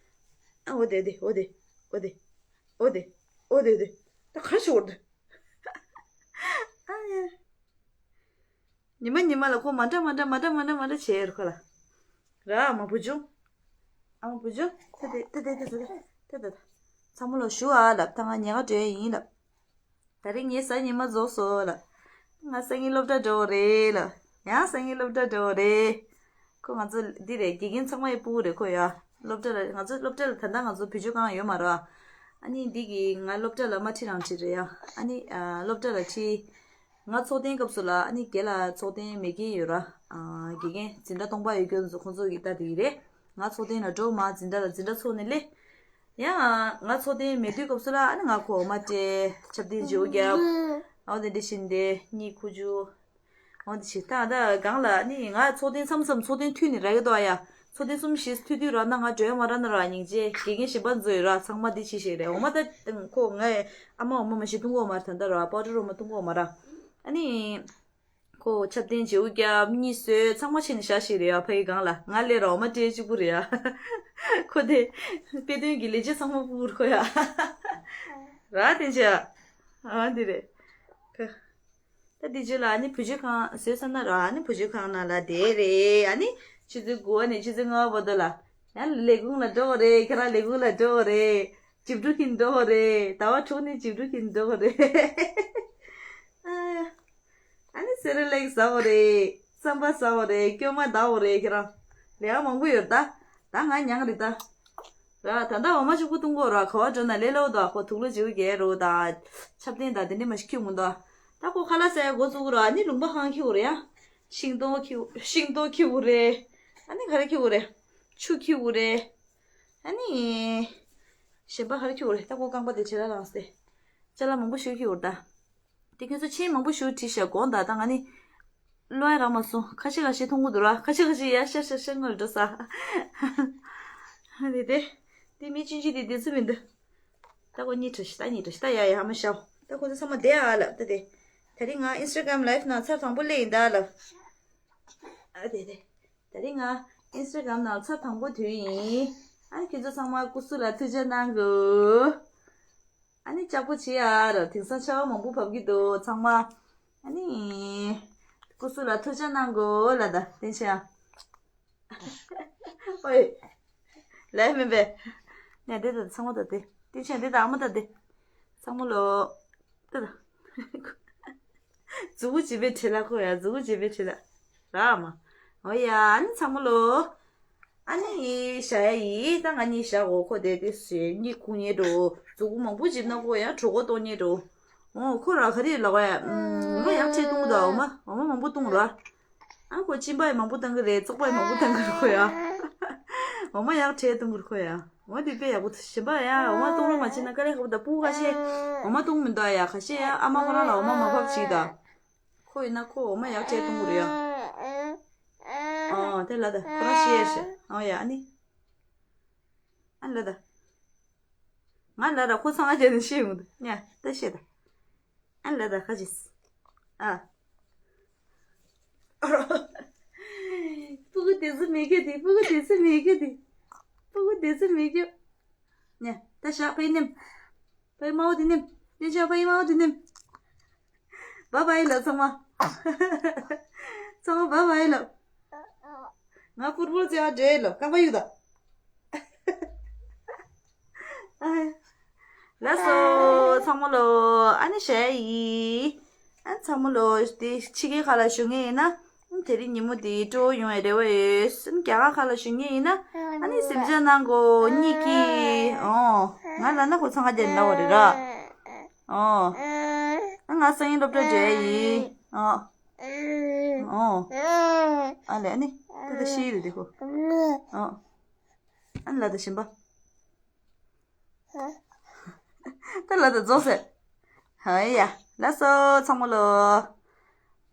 ཨ་འོ་དེ་དེ་འོ་དེ་འོ་དེ་འོ་དེ་འོ་དེ་དེ་ད་ག་རེ་བྱེད་འོ་དེ། ཨ་ཡ། ཉི་མ་ཉི་མ་ལ་ཁོ་མ་འདྲ་མ་འདྲ་མ་འདྲ་མ་འདྲ་མ་འདྲ་བྱས་ཡོད་ཁོ་ལ། ར་ཨ་མ་བུ་ཆུང་། ཨ་མ་བུ་ཆུང་ད་དེ་ད་དེ་ད་དེ་ད་དེ་ད། ཚང་མ་ལ་ཞུ་ཨ་ལབ་ད་ང་ཉལ་ཁ་འགྲོ་ཡ་ཡིན་ལབ། ད་རེས་ངའི་གཟའ་ཉི་མ་རྫོགས་སོང་ལབ། ང་སང་ཉིན་སློབ་གྲྭ་འགྲོ་གི་རེད་ལབ། ཡང་སང་ཉིན་སློབ་གྲྭ་འགྲོ་གི་རེད། ཁོ་ང་ཚོ་འདི་རེད་དགེ་རྒན་ཚང་མ་ཡི་སྤུ་གུ་རེད་ཁོ་ཡ། སློབ་གྲྭ་ལ་ང་ཚོ་སློབ་གྲྭ་ལ་ད་ལྟ་ང་ཚོ་བོད་ཆོས་ཁང་ཡོད་མ་རེད་བ། ཨ་ནི་འདི་གི་ང་སློབ་གྲྭ་ལ་མ་ཁྲིད་རང་ཁྲིད་རེད་ཡ། ཨ་ནི་ཨ་སློབ་གྲྭ་ལ་ཁྲིད། ང་ཚོགས་ཐེངས་སྐབས་སུ་ལ་ཨ་ནི་རྒན་ལགས་ཚོགས་ཐེངས་མེད་མཁན་ཡོད་ར། ཨ་དགེ་རྒན་འཛིན་གྲྭ་སྟོང་པ་ཡོད་མཁན་ཚོ་ཁོང་ཚོ་གི་ལྟ་དེ་གི་རེད། ང་ཚོགས་ཐེངས་ལ་འགྲོ་མ་འཛིན་གྲྭ་ལ་འཛིན་གྲྭ་ཚོགས་ནས་སླེབས། ཡང་ང་ཚོགས་ཐེངས་མེད་དུས་སྐབས་སུ་ལ་ཨ་ནི་ང་ཁོ་འོ་མ་སྤྲད་ཆབ་ཏིང་བརྗེ་པོ་བརྒྱབ། ཨོ་དེ་འདྲ་བཞིན་དེ་གཉིད་ཁུག་རྒྱུ། འོ་དེ་བྱེད་སྟངས་ད་གང་ལ་ཨ་ནི་ང་ཚོགས་ཐེངས་མཚམས་མཚམས་ཚོགས་ཐེངས་མཐུད་ནས་རག་གི་འདུག་ཨ་ཡ། ཚོགས་ཐེངས་གསུམ་བཞི་མཐུད་དུས་རག་ན་ང་འགྲོ་ཡ་མ་རག་ན་ར་སྙིང་རྗེ་དགེ་རྒན་གཞན་པ་ཚོ་ཡོད་ར་ཚང་མ་འདི་བྱེད་ཤེས་རེད་འོ་མ་ད་ཁོ་ངའི་ཨ་མ་འོ་མ་མ་ཞིག་བཏུང་གི་ཡོད་མ་རེད་ད་ལྟ་ར་པའོ་ཌར་འོ་མ་བཏུང་གི་ཡོད་མ་ར། ཨ་ནི། ཁོ་ཆབ་ཐེངས་བརྗེ་པོ་བརྒྱབ་གཉིད་སོས་ཚང་མ་བྱས་ནས་བཞག་ཤེས་རེད་ཡ་ཕ་གི་སྒང་ལ་ང་སླེབས་ར་འོ་མ་སྤྲད་གཅིག་པུ་རེད་ཡ། ཁོ་དེ་དཔེ་སྟོན་གྱི་ལས་བྱེད་ཚང་མ་སྤུ་གུར་ཁོ་ཡ། ར་དེ་བྱས། ཨ་འདི་རེད། ཁ། ད་དེ་རྗེས་ལ་ཨ་ནི་བུ་བཅོལ་ཁང་བཟོས་ཚར་ན་ར། ཨ་ནི་བུ་བཅོལ་ཁང་ནང་ལ་བསྡད་རེད། ཨ་ནི་ཆུ་ཚོད་དགུ་པ་ནས་ཆུ་ཚོད་ལྔ་པ་བར་དུ་ལ་ཡང་ལས་ཁུངས་ལ་འགྲོ་དགོས་རེད། ཁྱེད་རང་ལས་ཁུངས་ལ་འགྲོ་དགོས་རེད། ཇིབ་འགྲོ་གིན་འགྲོ་དགོས་རེད། ཟླ་བ་དྲུག་ནས་ཇིབ་འགྲོ་གིན་འགྲོ་དགོས་རེད། ཨ་ཡ། ཨ་ནི་སེ་རེ་ལེག་ཟ་དགོས་རེད། རྩམ་པ་ཟ་དགོས་རེད། སྐྱོ་མ་ལྡག་དགོས་རེད། ཁྱེད་རང་ལས་ཀ་མང་པོ་ཡོད་ད། ད་ང་མྱངས་རེད་ད། ར་ད་ལྟ་འོ་མ་གཅིག་པུ་བཏུང་གོ་ར། ག་བ་འགྲོ་ན་ལས་སླ་བོ་དང་ཁོ་དུག་ལོག་བྱེད་དགོས་རོ། ད་ཆབ་ཐེན་དང་དེ་འདྲ་མ་ཞིག་ཁྱུག་མི་འདུག་ད་ཁོ་ཁ་ལག་ཟ་ཡ་འགོ་བཙུགས་ར། ཨ་ནི་ལུང་པ་ཧང་ཁྱུག་རེད་ཡ། ཤིང་ཏོག་ཁྱུག་ཤིང་ཏོག་ཁྱུག་རེད། ཨ་ནི་ག་རེ་ཁྱུག་རེད། ཆུ་ཁྱུག་རེད། ཨ་ནི་གཞན་པ་ག་རེ་ཁྱུག་རེད། ད་ཁོ་རྐང་པ་དེ་ཇེ་ལ་ལངས་སེ། ཅ་ལག་མང་པོ་ཞིག་ཁྱུག་རེད་ད། དེ་ཁྱོད་ཚོ་མཆན་མང་པོ་ཞིག་བྲིས་ཤག་དགོངས་དག་ད་ང་ནི་ཀློག་ཡ་རག་མ་སོང་། ཁ་ཤས་ཁ་ཤས་མཐོང་གི་འདུག་ར། ཁ་ཤས་ཁ་ཤས་ཡ་ཤ་ཤ་ཤ་ངོ་འགྲོ་ས། དེ་དེ། དེ་མི་ཆུང་ཆུང་དེ་དེ་ཚོ་མི་འདུག་ད་ཁོ་གཉིས་བྲིས་ཤག་ད་གཉིས་བྲིས་ཤག་ད་ཡ་ཡ་ཧ་མ་ཤའོ། ད་ཁོ་ཚོ་ཚང་མ་བསྡད་ཨ་ལབ་ད་དེ། དེ་རིང་ང་ཨིན་སི་ཊ་གྷ་རམ་ལའེབ་ནང་ཚར་དང་པོ་སླེབས་ཡིན་ད་ལབ། ཨ་དེ་དེ། དེ་རིང་ང་ཨིན་སི་ཊ་གྷ་རམ་ནང་ཚར་དང་པོ་དུས་ཡིན། ཨ་ཁྱེད་ཚོ་ཚང་མ་སྐུ་གཟུགས་ལ་ཐུགས་ཅག་གནང་གོ། ཨ་ནི་ལྕགས་པོ་བྱེད་ཡ་ར། དེང་སང་ཆར་པ་མང་པོ་བབས་ཀྱི་འདུག་ཚང་མ། ཨ་ནི་སྐུ་གཟུགས་ལ་ཐུགས་ཅག་གནང་དགོས་ལ་ད་བསྟན་ཆ། ཨོའི། ལས་མིན་པས། ནས་དེ་ད་ཚང་མ་ད་དེ་བསྟན་ཆ་འདི་ད་ཨ་མ་ད་དེ། ཚང་མ་ལོ། ད་ད། མཛུ་གུ་བྱེད་པའི་བྲེལ་ལ་ཁོ་ཡ། མཛུ་གུ་བྱེད་པའི་བྲེལ་ལ། ར་མ། ཨོ་ཡ་ཨ་ནི་ཚང་མ་ལོ། ཨ་ནི་ཡི་ཞྭ་ཡ་ཡི་ད་ང་གཉིས་ཞྭ་འོ་ཁོ་དེ་དེ་ཟེར་གཉིད་ཁུག་ཉེ་འགྲོ། མཛུ་གུ་མང་པོ་འཇིབ་ན་ཁོ་ཡང་གྲོད་ཁོག་ལྟོགས་ཉེ་འགྲོ། འོ་ཁོ་ར་ག་རེ་ལབ་ཡ། འོ་མ་ཡག་བྱས་བཏུང་དང་། འོ་མ་འོ་མ་མང་པོ་བཏུང་ར། ཨ་ཁོ་གཅིན་པ་ཡི་མང་པོ་བཏང་གི་རེད། བཙོག་པ་ཡི་མང་པོ་བཏང་གི་རེད་ཁོ་ཡ། འོ་མ་ཡག་བྱས་བཏུང་གི་རེད་ཁོ་ཡ། འོ་དེ་དཔེ་ཡག་པོ་གཞན་པ་ཡ། འོ་མ་བཏུང་རོགས་མ་བྱས་ན་དཀའ་ལས་ཁག་པོ་ད། སྤུ་གུ་ཁ་ཤས་འོ་མ་བཏུང་མི་འདུག་ཡ། ཁ་ཤས་ཡ་ཨ་མ་ཁོ་རང་ལ་འོ་མ་མ་ཕབ་བྱས་ད། ཁོ་ཡིན་ན་ཁོ་འོ་མ་ཡག་བྱས་བཏུང་གི་རེད་ཡ། ཨོ་དེ་ལ་ད་ཁོ་རང་ཤེས་ཤེས། ཨོ་ཡ་ཨ་ནི། ཨ་ལ་ད། ང་ལ་ད་ཁོ་ཚང་མ་བྱས་ནས་ཤེས་ཡོང་འདུག་ཉ་ད་ཤེས་ད། ཨ་ལ་ད་ཁ་ཅིག་ཨ། སྤུ་གུ་དེ་ཚོ་མི་དགེ་དེ། སྤུ་གུ་དེ་ཚོ་མི་དགེ་དེ། སྤུ་གུ་དེ་ཚོ་མི་དགེ། ཉ་ད་ཤག་ཕ་ཡི་ནེམ། ཕ་ཡི་དམར་པོ་དེ་ནེམ། ཉ་ཤག་ཕ་ཡི་དམར་པོ་དེ་ནེམ། བཱའི་བཱའི་ལབ་ཚང་མ། ཚང་མ་བཱའི་བཱའི་ལབ། ང་ཕུཊ་བོལ་རྩེ་བ་འགྲོ་ཡི་ལོ། རྐང་པ་གཡུག་ད། ལགས་སོ་ཚང་མ་ལོ། ཨ་ནི་ཞྭ་ཡ་ཡི། ཨ་ཚང་མ་ལོ། དེ་ཕྱི་རྒྱལ་ཁག་ལ་བཞུགས་མཁན་ཡིན་ན། དེ་རིང་ཉིན་མོ་འདི་སྤྲོ་པོ་ཡོང་བའི་རེ་བ་ཡོད། རྒྱ་གར་ཁག་ལ་བཞུགས་མཁན་ཡིན་ན། ཨ་ནི་གཟིམ་འཇག་གནང་གོ་གཉིད་ཀྱིས། ཨོ། ང་ལབ་ན་ཁོ་ཚང་ཁ་རྒྱ་ནི་ལབ་པ་རེད་ར། ཨོ། ཨ་ང་སང་ཉིན་སློབ་གྲྭ་འགྲོ་ཡ་ཡིན། ཨོ། ཨོ། ཨ་ལས་ཨ་ནི། ད་ལྟ་ཤི་རེད་དེ་ཁོ། ཨོ། ཨ་ནི་ལ་ད་གཞན་པ། ད་ལ་ད་རྫོགས་ཟེར། ཧ་ཡ། ལགས་སོ་ཚང་མ་ལོ།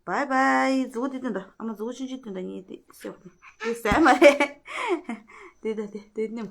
བཱའི་བཱའི། མཛུ་གུ་དེ་སྟོན་དང་། ཨ་མ་མཛུ་གུ་ཆུང་ཆུང་སྟོན་དང་། ངས་དེ་སེ་བ་དེ་ཟས་མ་རེད། དེ་ད་དེ་དེ་ནེམ།